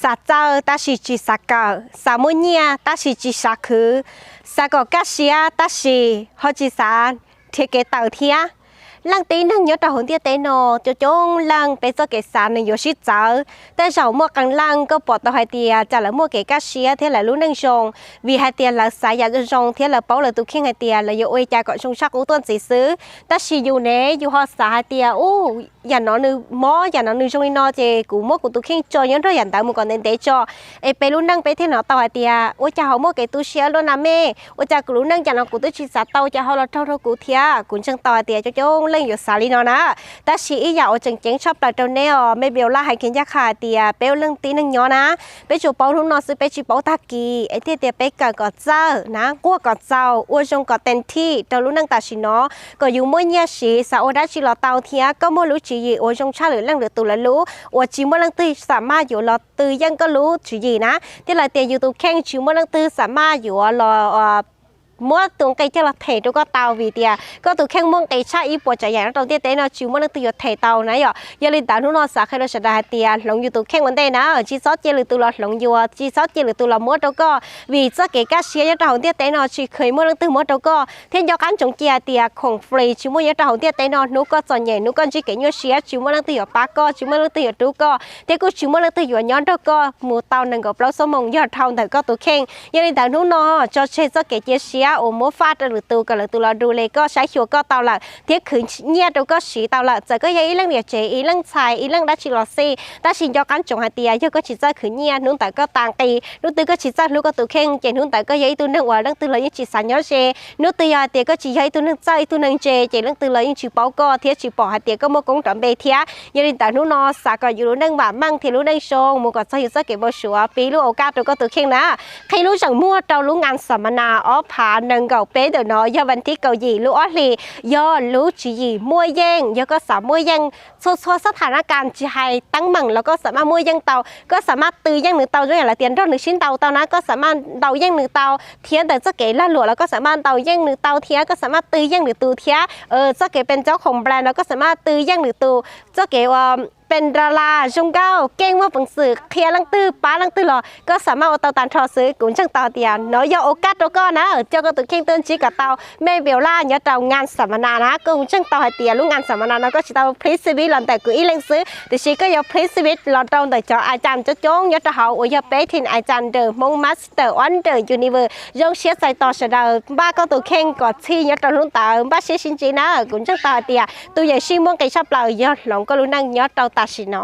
tas txawj tab sis tsis xav kawm, xav muaj nyiaj tab sis tsis xav khwv, xav kom kaj siab tab sis ho tsis xav nrhiav kev tawm thiab. Leej tib neeg nyob rau hauv ntiaj teb no coob coob leej peb txoj kev xav nws yuav sib txawv. Tej zaum muaj qee leej koj pom tau hais tias cas lawv muaj kev kaj siab thiab lawv lub neej zoo, vim hais tias lawv xav yam zoo thiab lawv paub lawv tus kheej hais tias lawv yuav ua li cas kom zoo tshaj qub tuaj ntxiv xwb. Tab sis yus ne, yus ho xav hais tias, u, yam no nws mob, yam no nws zoo li no ces kuv muab kuv tus kheej tso nyob nrog yam ntawd mus kom ntev ntev tso, es peb lub neej peb thiaj hnov tau hais tias ua cas ho muaj kev tu siab luaj na me, ua cas kuv lub neej yam no kuv twb tsis xav tau cas ho los raug rau kuv thiab. Kuv ntseeg tau hais tias coob coob leej yuav xav li no na. Tab sis ib yam uas tseem ceeb tshaj plaws rau neb os, me Viola hais kiag ncaj qha hais tias peb ua leej tib neeg nyob na, peb tsuas paub hnub no xwb peb tsis paub tag kis, es thiaj tias peb kawm kom txawj na, nquag kom txaus, ua zoo kom teem thij rau lub neej tam sim no, kom yus muaj nyiaj siv xav ua dab tsi los tau thiab koj muaj lub tswv yim uas zoo tshaj lwm leej lwm tus lawv lub uas tsis muaj leej twg xam maj yuav los tw yeej koj lub tswv yim na. Thiab lawv tias yus tus kheej tsis muaj leej twg xam maj yuav los muab tus nqi coj los them rau koj tau, vim tias koj tus kheej muaj nqi tshaj ib puas tsav yam nyob rau ntiaj teb no tsis muaj leej twg yuav them tau na yom. Yog li ntawd hnub no xav qhia rau sawv daws hais tias hloov yus tus kheej ua ntej na, tsis txhob cia lwm tus los hloov yus, tsis txhob cia lwm tus los muab rau koj, vim txoj kev kaj siab nyob rau hauv ntiaj teb no tsis kheev muaj leej twg muab rau koj. Thiab nco qab ntsoov cia tias khoom free tsis muaj nyob rau hauv ntiaj teb no, hnub koj txom nyem, hnub koj ntsib kev nyuaj siab tsis muaj leej twg yuav pab koj, tsis muaj leej twg yuav rub koj, thiab kuj tsis muaj leej twg yuav nyob nrog koj mus tau nees nkaum plaub xuab moos yog dhau ntawm koj tus kheej. Yog li ntawd hnub no tso tseg txoj kev cia siab uas muab faj rau lwm tus kom lwm tus los du li koj, saib xyuas koj tau lawm thiab khwv nyiaj rau koj siv tau lawm. Txawm koj yog ib leej niam tsev, ib leej ntxhais, ib leej dab tsi los xij, tab sis nco qab ntsoov hais tias yog koj tsis txawj khwv nyiaj, hnub ntawd koj tag nqi, hnub twg koj tsis txawj hlub koj tus kheej ces hnub ntawd koj yog ib tug neeg uas leej twg los yeej tsis xav nyob ze. Hnub twg yog hais tias koj tsis yog ib tug neeg txawj, ib tug neeg ntse ces leej twg los yeej tsis paub koj thiab tsis pom hais tias koj muaj koob rov npe thiab. Yog li ntawd hnub no xav kom yus lub neej vam meej thiab lub neej zoo mus kom txog yus txoj kev npau suav. Piv lub au kaj rau koj tus kheej na. Qhib lub zeem muag rau lub ngan xam ma na ob phav nees nkaum peb ntawm no yog vas thib kaum yim lub ob hlis, yog lub tswv yim muaj yeej. Yog koj xav muaj yeej txhua txhua xab thas na kas, tsis hais teeb meem los koj xam maj muaj yeej tau, koj xam maj tw yeej nws tau. Zoo yam lawv tias nrog nws sib ntaus tau na, koj xam maj ntaus yeej nws tau, thiab ntawm txoj kev lag luam los koj xam maj ntaus yeej nws tau thiab koj xam maj tw yeej nws tus thiab. Txoj kev pes ntxob khoom nplas los koj xam maj tw yeej nws tus. Txoj kev ua pes nra las zoo nkauj, keej muaj peev xwm qhia leej twg pab leej twg los koj xam maj ua tau tag nrho xwb. Kuv ntseeg tau hais tias no yog au kaj rau koj na, coj koj tus kheej tuaj ntsib kom tau me Viola nyob rau ngan xam ma na na. Kuv ntseeg tau hais tias lub ngan xam ma na no koj tsis tau prix xib vis los ntawm kuv ib leeg xwb, tiam sis koj yuav prix xib vis los rau ntawm cov ai cam coob coob nyob rau hauv uas yog peb team ai cam ntawm Hmoob Master Wonder Universe. Zoo siab txais tos sawv daws npaj koj tus kheej kom txhij nyob rau hnub ntawd, npaj siab sib ntsib na. Kuv ntseeg tau hais tias tus yawm sij muaj nqis tshaj plaws yog hloov koj lub neej nyob rau tam sim no.